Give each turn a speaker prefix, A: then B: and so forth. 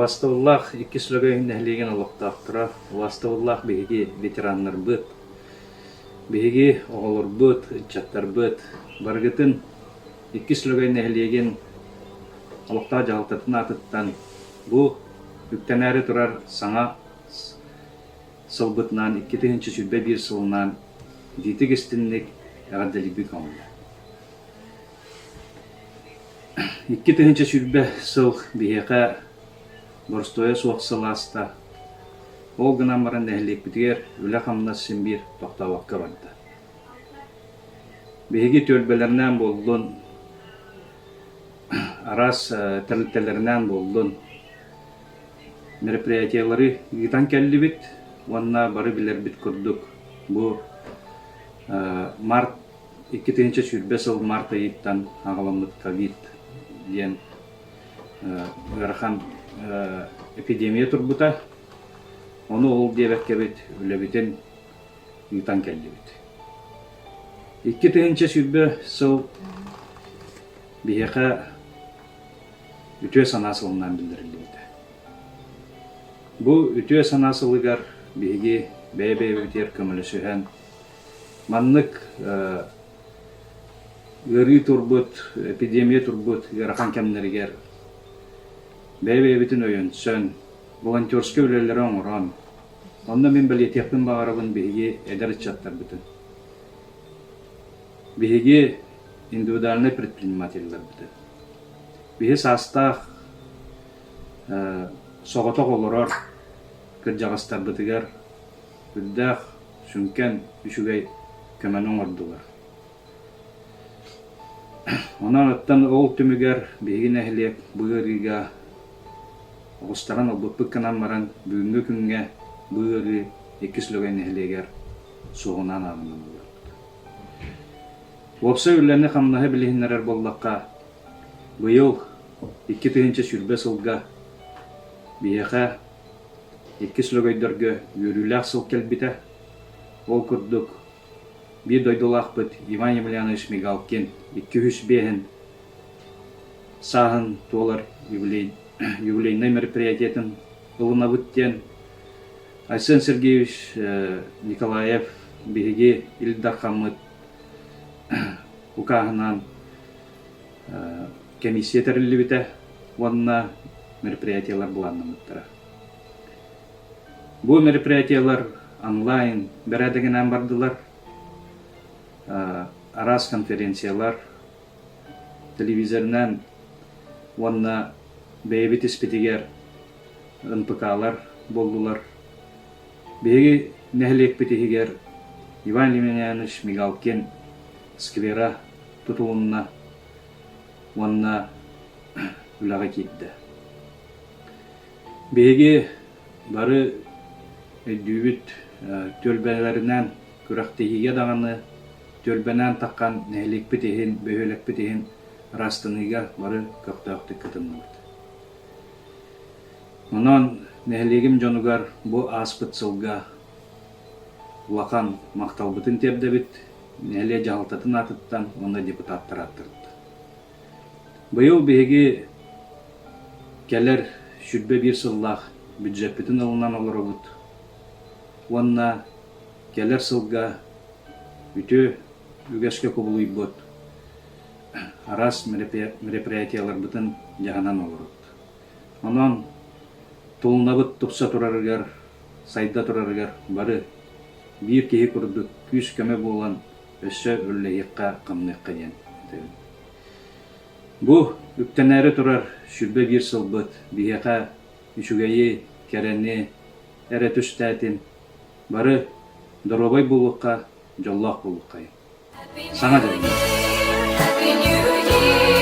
A: Убаастабыллаах Иккис Лөгөй нэһилиэгин олохтоохторо, убаастабыллаах биһиги ветераннарбыт, биһиги оҕолорбут, ыччаттарбыт, барыгытын Иккис Лөгөй нэһилиэгин олохтоох дьаһалтатын аатыттан бу үктэнээри турар саҥа сылбытынан 2021 сылынан итиитик истинник эҕэрдэлиирбит көҥүллэ. 2020 сыл биһиэхэ боростуойа суох сыл ааста. Ол гынан баран нэһилиэкпитигэр үлэ-хамнас син биир тохтообокко барда. Биһиги түөлбэлэринэн буоллун, араас тэрилтэлэринэн буоллун мероприятиелары ыытан кэллибит уонна бары билэрбит курдук бу март 2020 сыл март ыйыттан аҕаламмыт ковид диэн ыарахан эпидемия турбута. Ону ол диэбэккэбит үлэбитин ыытан кэллибит. 2020 сыл биһиэхэ үтүө санаа сылынан биллэриллибитэ. Бу үтүө санаа сылыгар биһиги бэйэ-бэйэбитигэр көмөлөсүһэн Маннык ыарыы турбут, эпидемия турбут ыарахан кэмнэригэр бэйэ-бэйэбитин өйөнсөн, волонтерскай үлэлэри оҥорон, онно мин бэлиэтиэхпин баҕарабын биһиги эдэр ыччаттарбытын. Биһиги индивидуальнай предпринимателлэрбитин. Биһи саастаах соҕотох олорор кырдьаҕастарбытыгар үрдээх, сүҥкэн үчүгэй көмөнү оҥордулар. Онон оттон ол түмүгэр биһиги нэһилиэк бу ыарыыга оҕустаран ылбыппыт гынан баран бүгүҥҥү күҥҥэ бу ыарыы Иккис Лөгөй нэһилиэгэр суоҕунан ааҕынан олорбут. Уопсай үлэни-хамнаһы билиһиннэрэр буоллахха, быйыл 2020 сылга биһиэхэ Иккис Лөгөйдөргө үөрүүлээх сыл кэлбитэ. Ол курдук, биир дойдулаахпыт Иван Емельянович Мигалкин 205 сааһын туолар юбилей, юбилейнай мероприятиетын ылынабыт диэн Айсен Сергеевич Николаев биһиги Ил Дархаммыт укааһынан комиссия тэриллибитэ уонна мероприятиелар былааннаммыттара. Бу мероприятиелар онлайн бэрээдэгинэн бардылар. Араас конференциялар, телевизорынан уонна бэйэбит испитигэр НПК-лар буоллулар. Биһиги нэһилиэкпит иһигэр Иван Емельянович Мигалкин сквера тутулунна уонна үлэҕэ киирдэ. Биһиги бары өйдүүбүт түөлбэлэринэн күрэхтэһиигэ даҕаны түөлбэнэн таххан нэһилиэкпит иһин, бөһүөлэкпит иһин ыраастаныыга бары көхтөөхтүк кытынныбыт. Онон нэһилиэгим дьонугар бу ааспыт сылга улахан махталбытын тиэрдэбит нэһилиэк дьаһалтатын аатыттан уонна депутаттар ааттарыттан. Быйыл биһиги кэлэр 21 сыллаах бюджеппитин ылынан олоробут уонна кэлэр сылга үтүө үгэскэ кубулуйбут араас мероприятиеларбытын дьаһанан олоробут. Онон тулунабыт тупса турарыгар, сайда турарыгар бары биир киһи курдук күүс-көмө буолан өссө үлэлэһиэххэ-хамныахха диэн этэбин. Бу үктэнээри турар 21 сылбыт биһиэхэ үчүгэйи, кэрэни эрэ түстээтин, бары доруобай буолуохха, дьоллоох буолуоххайын. Саҥа дьылынан!
B: Happy New Year!